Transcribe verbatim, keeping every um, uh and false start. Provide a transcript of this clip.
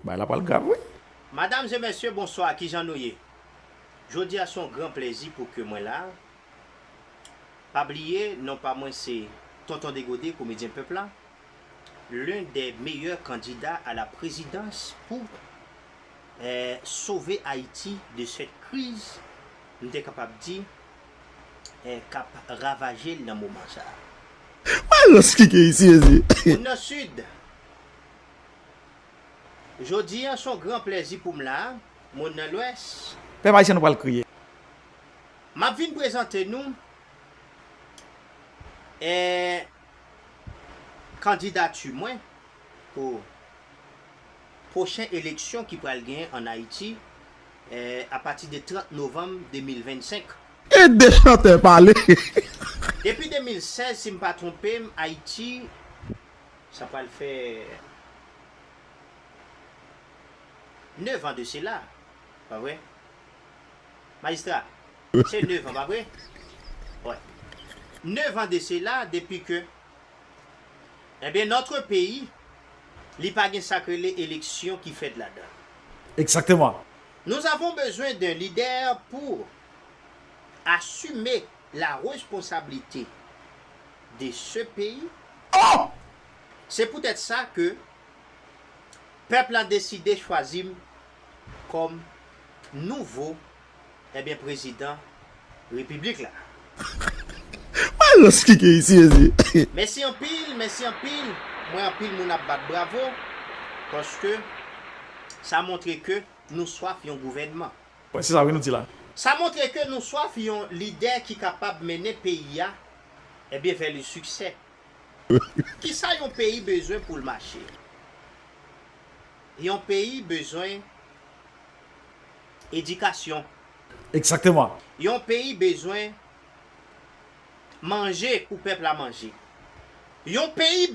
Bagay la pral grav, wi. Madam e mesye, bonswa, kijan nou ye? Jodi a se yon gran plezi pou ke mwen la. Pa bliye, non pa mwen se Tonton Degode, komedyen pèp la, l'un des meilleurs candidats à la présidence pour eh, sauver Haïti de cette crise, m te kapab di, eh, k ap ravaje l nan moman sa a. Malòs ki gen isi, mezi. Moun nan Sid, jodi a se yon gran plezi pou m la, moun nan Lwès. Pèp ayisyen nou pral kriye. M ap vin prezante nou eh, kandidati mwen pou pwochen eleksyon ki pral genyen ann Ayiti eh, apati de trant novanm de mil vennsenk. E de chantè pale. Depi de mil sèz, si m pa twonpe m, Ayiti, sa pral fè nèf an de sela, pa vre? Majistra, se nèf an, pa vre? Wi. Nèf an de sela, depi ke, ebyen, notre pays, li pa gen sa k rele eleksyon ki fèt ladan. Exactement. Nous avons besoin d'un leader pour assumer la responsabilité de ce pays. Oh! Se poutèt sa ke pèp la deside chwazi m kòm nouvo, ebyen, prezidan repiblik la. Malòs ki gen isi, mezi. Mèsi anpil, mèsi anpil. Mwen anpil moun ap bat bravo paske sa montre ke nou swaf yon gouvènman. Wè, se sa wi nou di la. Sa montre ke nou swaf yon lidè ki kapab mennen peyi a, ebyen, vè le siksè. Kisa yon peyi bezwen pou l mache? Yon peyi bezwen edikasyon. Exactement. Yon peyi bezwen manje pou pèp la manje. Yon peyi